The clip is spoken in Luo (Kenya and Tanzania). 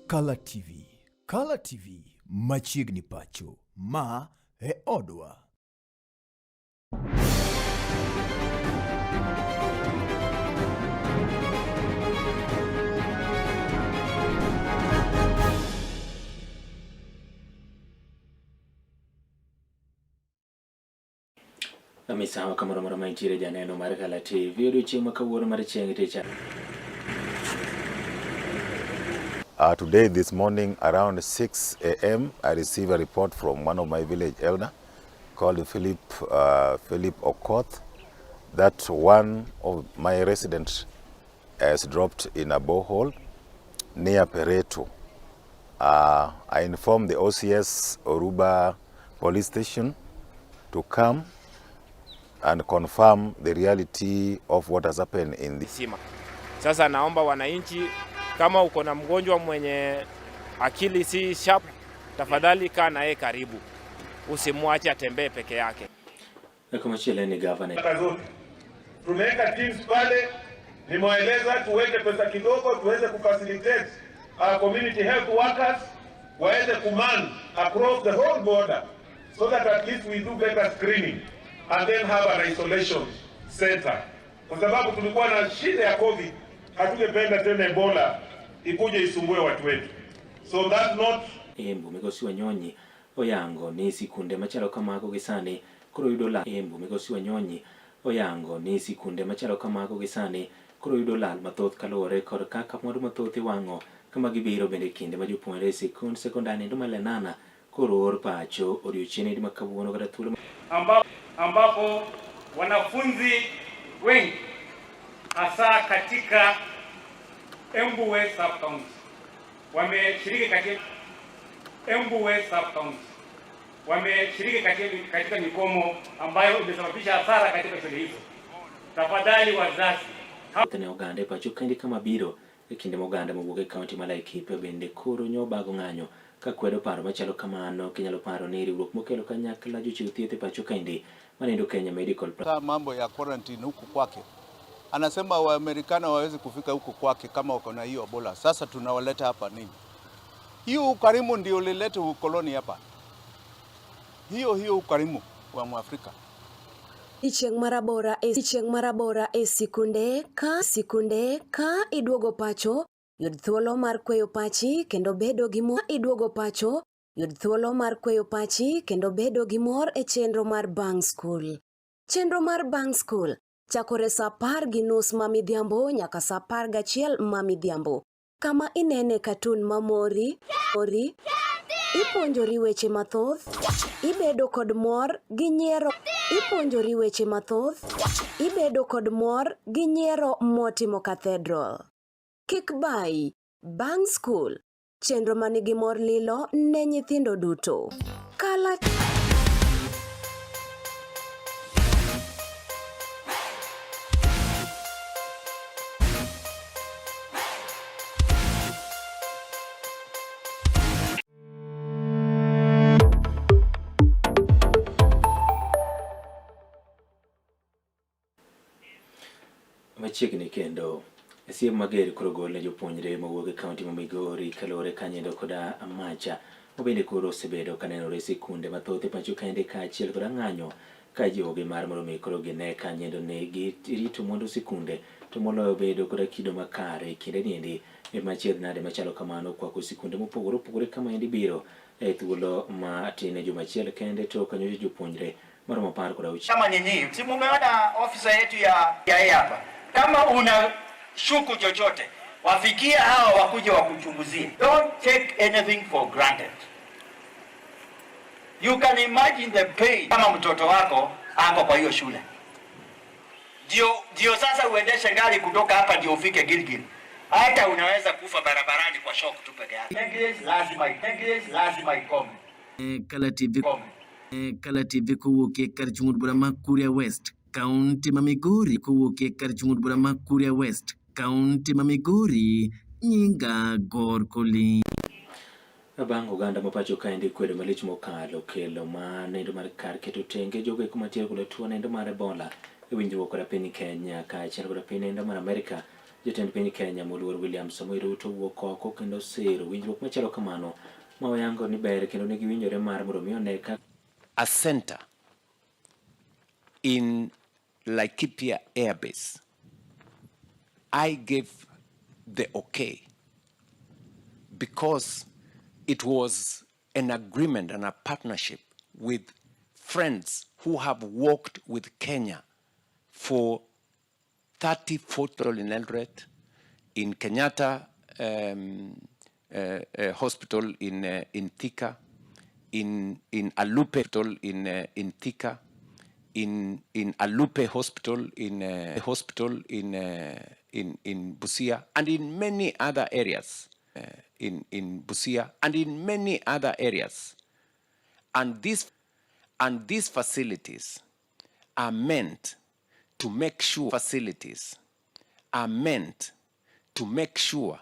Kala TV, Kala TV machiegni pacho, ma e odwa. Misawa kamoro amora ma intiere janeno mar Kala TV odiochieng' ma kawuono mar chieng' tich Today, this morning, around 6 a.m., I received a report from one of my village elder called Philip Okoth that one of my residents has dropped in a borehole near Pereto. I informed the OCS Oruba police station to come and confirm the reality of what has happened in the Sima. Sasa naomba wananchi, kama uko na mgonjwa mwenye akili si sharp, tafadhali kaa naye karibu, usimwache atembee peke yake. Komachielo en ni gavana zote tumeweka teams pale, nimewaeleza tuweke pesa kidogo tuweze kufacilitate our community health workers waweze kuman across the whole border so that at least we do better screening and then have an isolation center, kwa sababu tulikuwa na shida ya COVID, hatungependa tena Ebola ikuje isumbue watu wetu. So that note Embu migosi Wanyonyi oyango ni sikunde machalo kamago gi sani koro yudo lal Embu migosi Wanyonyi oyango ni sikunde machalo kamago gi sani koro yudo lal mathoth kaluwore kod kaka mwandu mathoth iwang'o kama gibiro bende kinde ma jopuonjre e sikund sekondar nindo ma Lenana koro or pacho odiochieng' ma kawuono kata thuolo ambapo wanafunzi wengi hasa katika Embu West Sub County wameshiriki katika Embu West Sub County wameshiriki katika mikomo ambayo imesababisha hasara katika shule hizo. Tafadhali wazazi ne oganda e pacho kendi kama biro e kinde ma oganda mowuok e kaunti ma Laikipia bende koro nyobago ng'anyo ka kwedo paro machalo kamano. Kinyalo paro ni riwruok mokelo kanyakla jochiw thieth e pacho kaendi manindo Kenya Medical Mambo ya quarantine huku kwake, anasema Waamerikana wawezi kufika huku kwake kama wako na hiyo Ebola. Sasa tunawaleta hapa nini? Hiyo ukarimu ndio ulileta ukoloni hapa, hiyo hiyo ukarimu wa Mwafrika. Chieng' marabora e chieng' marabora e sikunde ka iduogo pacho yud thuolo mar kweyo pachi kendo bedo gi mor. Iduogo pacho yud thuolo mar kweyo pachi kendo bedo gi mor e chenro mar Bang' School. Chenro mar Bang' School chakore sa 10:30 ma midhiambo nyaka sa 11 ma midhiambo, kama inene katun mamori ori, ipuonjori weche mathoth, ibedo kod mor gi nyiero, ipuonjori weche mathoth, ibedo kod mor gi nyiero motimo cathedral. Kik bayi, Bang' School, chenro manigi mor lilo ne nyithindo duto. Kala Machiegni kendo siem mager koro gol ne jopuonjre mawuok e kaunti ma Migori kaluwore kanyendo koda macha mabende koro osebedo kanenore e sikunde mathoth e pacho kaende kaachiel koda ng'anyo ka jiwogi mar mondo mi koro gine kanyendo ni girito mwandu sikunde to moloyo bedo koda kido makare e kinde niendi e machiedh nade machalo kamano kwako sikunde mopogore opogore kama endi biro e thuolo ma tin e juma achiel kende to kanyocha jopuonjre maromo 16. Kama nyinyi si mumeona ofisa yetu ya hapa, kama una shuku chochote wafikia hawa wakuje wakuchunguzie. Don't take anything for granted. You can imagine the pain kama mtoto wako ako kwa hiyo shule. Ndio sasa uendeshe gari kutoka hapa ndio ufike Gilgil. Hata unaweza kufa barabarani kwa shock tu peke yake. Negligence lazima ikome. Kala TV Ikome. Kala TV kowuok e kar chung' od bura ma Kuria West, kaunti ma Migori kowuok e kar chung' od bura ma Kuria West, kaunti ma Migori, nyinga Gor Koli. Bang' oganda ma pacho kaendi kwedo malich mokalo kelo ma nendo mar kar keto tenge jogo eko mantiere kod tuo nendo mar Ebola e winjruok kod piny Kenya kaachiel kod piny nendo mar Amerika. Jatend piny Kenya moluor William Samoei Ruto wuok oko kendo siro winjruok machalo kamano ma oyango ni ber kendo ne giwinjore mar mondo mi one ka a center in Laikipia Air Base. I gave the okay because it was an agreement and a partnership with friends who have worked with Kenya for 34 in Eldoret, in Kenyatta Hospital in Thika, in Alupe Hospital in Thika, in Alupe Hospital in Busia, and in many other areas in Busia and in many other areas. And these facilities are meant to make sure facilities are meant to make sure